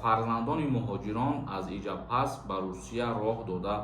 Фарзандони муҳоҷирон аз иҷа пас ба Русия роҳ дода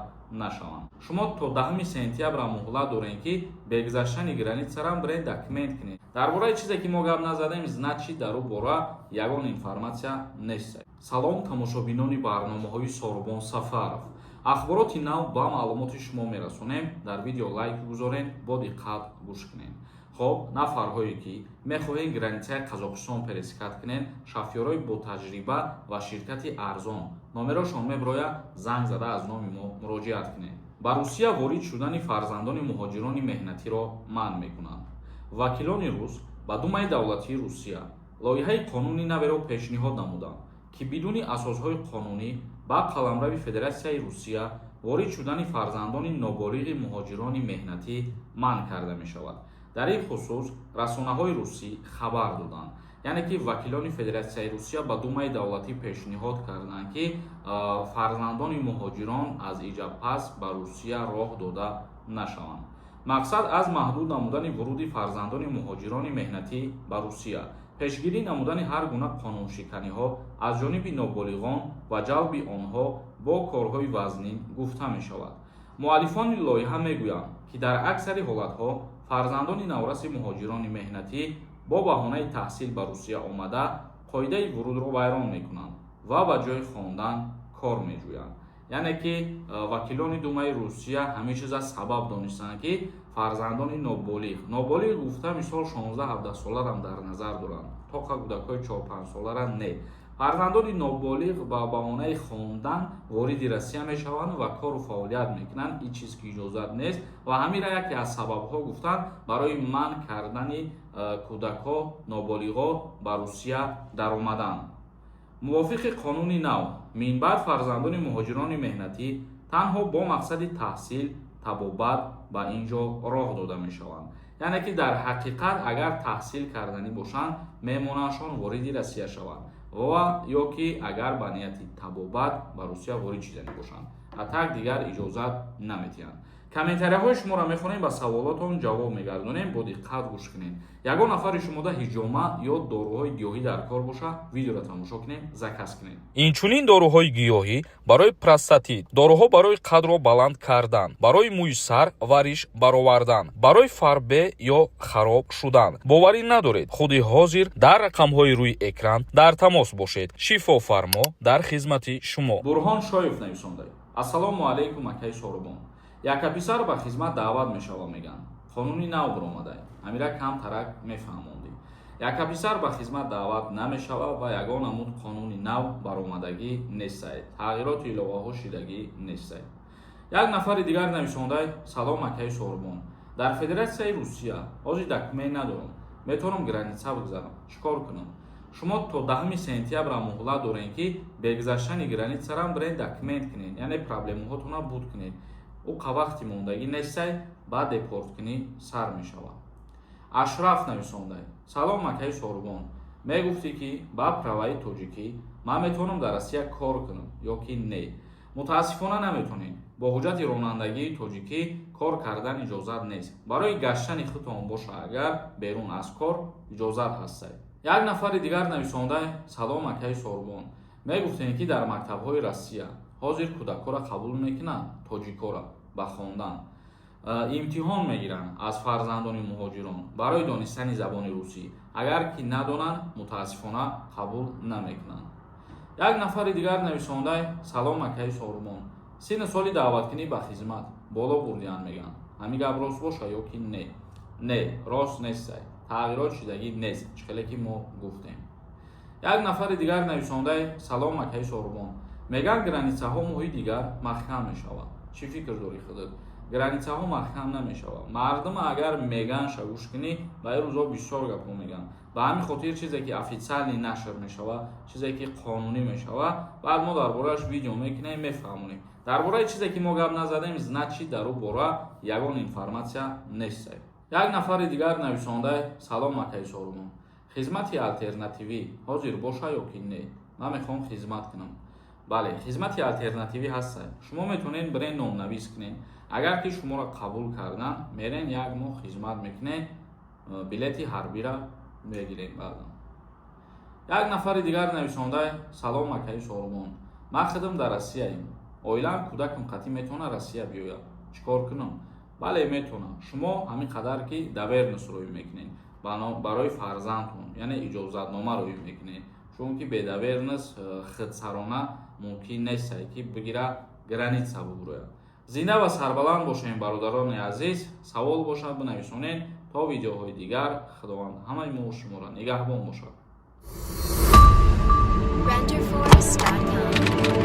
нашаванд. Шумо то 10 сентябра муҳлат дорем, ки бе гузаштани границарам бирен, документ кунед. Дар бораи чизе ки мо гап назадем, значит, дар ӯ бора ягон информатсия нест. Салом, тамошобинони барномаҳои Сорубон Сафаров. Ахбороти нав ба маълумоти шумо мерасонем. Дар видео лайк гузорен, бо диққат гӯш кунед. Хоб, нафарҳое ки мехоҳед границаи Қазоқистон пересекать кунед, шофёрҳои ботаҷриба ва ширкати арзон, номерошон мебирояд, занг зада аз номи мо муроҷиат кунед. Ба Русия ворид шудани фарзандони муҳоҷирони меҳнатиро манъ мекунанд. Вакилони рус ба Думаи давлатии Русия лоиҳаи қонуни наверо пешниҳод намуданд, ки бидуни асосҳои қонунӣ ба қаламрави Федератсияи Русия ворид шудани фарзандони ноболиғи муҳоҷирони меҳнатӣ манъ карда мешавад. Дар ин хусус расонаҳои русӣ хабар доданд. Яъне ки вакилони Федератсияи Русия ба Думаи давлатӣ пешниҳод карданд, ки фарзандони муҳоҷирон аз иҷа пас ба Русия роҳ дода нашаванд. Мақсад аз маҳдуд намудани вуруди фарзандони муҳоҷирони меҳнатӣ ба Русия пешгирӣ намудани ҳар гуна қонуншиканиҳо аз ҷониби ноболиғон ва ҷалби онҳо бо корҳои вазнин гуфта мешавад. Муаллифони лоиҳа мегӯянд, ки дар аксари ҳолатҳо фарзандони навраси муҳоҷирони меҳнатӣ бо баҳонаи таҳсил ба Русия омада, қоидаи вурудро вайрон мекунанд ва ба ҷои хондан кор меҷӯянд. Яъне ки вакилони Думаи Русия ҳамин чиза сабаб донистанд, ки фарзандони ноболиғ, ноболиғ гуфта, мисол, 16-17 соларам дар назар доранд, тоқа кӯдакҳои 4-5 солара не, фарзандони ноболиғ ба баҳонаи хондан вориди Россия мешаванд ва кору фаъолият мекунанд. Ин чиз ки иҷозат нест ва ҳамира яке аз сабабҳо гуфтанд барои манъ кардани кӯдакҳо, ноболиғо ба Русия даромадан. Мувофиқи қонуни нав, минбаъд фарзандони муҳоҷирони меҳнатӣ танҳо бо мақсади таҳсил, табобат ба ин ҷо роҳ дода мешаванд. Яъне ки дар ҳақиқат, агар таҳсил карданӣ бошанд, мемонандшон вориди Россия шаванд ва ё ки агар ба нияти табобат ба Русия ворид шиданӣ бошанд, а так дигар иҷозат наметиҳанд. Комментарияҳои шуморо мехонем, ба саволотон ҷавоб мегардонем. Бо диққат гӯш кунед. Ягон нафари шумода ҳиҷома ё доруҳои гиёҳӣ дар кор боша, видеоро тамошо кунед, заказ кунед. Инчунин доруҳои гиёҳӣ барои простатит, доруҳо барои қадро баланд кардан, барои мӯи сар ва риш баровардан, барои фарбе ё хароб шудан. Боварӣ надоред? Худи ҳозир дар рақамҳои рӯи экран дар тамос бошед. Шифофармо дар хизмати шумо. Бурҳон Шоев нависонда: «Ассалому алайкум, акаи Сорубон. Яка писар ба хизмат даъват мешава, мегӯянд. Қонуни нав биромада, амира камтарак мефаҳмондӣ». Яка писар ба хизмат даъват намешава ва ягон намуд қонуни нав баромадагӣ нестае, тағйироту иловаҳо шидагӣ нестае. Як нафари дигар нависондай: «Салом, акаи Сорубон. Дар Федератсияи Русия ҳозир документ надорам, метавонам граница бигзарам? Чӣ кор кунам?» Шумо то 10 сентябра муҳлат дорем, ки бе гузаштани границарам бирен, документ кунед, яъне проблемаҳотона буд кунед. Ӯ вақти мондагӣ нестай, баъд депорткунӣ сар мешавад. Ашраф нависондай: «Салом, акаи Сорубон. Мегуфтӣ, ки ба праваи тоҷикӣ ман метавонам дар Россия кор кунам ё ки не?» Мутаассифона, наметонед. Бо ҳуҷҷати ронандагии тоҷикӣ кор кардан иҷозат нест. Барои гаштани худтон боша, агар берун аз кор, иҷозат ҳастай. Як нафари дигар нависондай: «Салом, акаи Сорубон. Мегуфтем, ки дар мактабҳои Россия ҳозир кӯдакҳоро қабул мекунанд, тоҷикҳоро ба хондан. Имтиҳон мегиранд аз фарзандони муҳоҷирон барои донистани забони русӣ. Агар ки надонанд, мутаассифона, қабул намекунанд». Як нафари дигар нависондай: «Салом, акаи Сорубон. Синну соли даъваткунӣ ба хизмат боло бурдиянд, мегӯянд. Ҳамин гап рост боша ё ки не?» Не, рост нестай, тағйирот шидагӣ нест, чӣ хеле ки мо гуфтем. Як нафари дигар нависондай: «Салом, акаи Сорубон. Мегӯянд, границаҳо моҳи дигар маҳкам мешавад. Чӣ фикр дорӣ худат?» Границаҳо маҳкам намешавад. Мардум агар меганша гӯш кунӣ, ба ин рӯзҳо бисёр гапҳо мегӯянд. Ба ҳамин хотир чизе ки официально нашр мешавад, чизе ки қонунӣ мешавад, баъд мо дар борааш видео мекунем, мефаҳмонем. Дар бораи чизе ки мо гап назадем, значит, дар ӯ бора ягон информатсия нестай. Як нафари дигар нависондай: «Салом, акаи Сорубон. Хизмати алтернативӣ ҳозир боша ё ки не? Ман мехоҳам хизмат кунам». Бале, хизмати алтернативӣ ҳаста. Шумо метавонед бирен, номнавис кунед. Агар ки шуморо қабул кардан, мерен, як моҳ хизмат мекунед, билети ҳарбира мегиред баъдан. Як нафари дигар нависонда: «Салом, акаи Сорбон, ман худам дар Россияем, оилаам кӯдакам қатъӣ метавона Россия биёяд, чӣ кор кунам?» Бале, метавонам. Шумо ҳамин қадар ки доверенность роӣ мекунед барои фарзандтон, яъне иҷозатнома роӣ мекунед, чунки бе доверенность худсарона мумкин нестае, ки бигира, граница бубурояд. Зинда ва сарбаланд бошем, бародарони азиз. Савол бошад, бинависонед. То видеоҳои дигар Худованд ҳамаи мо шуморо нигаҳбон бошад. Renderforest.com.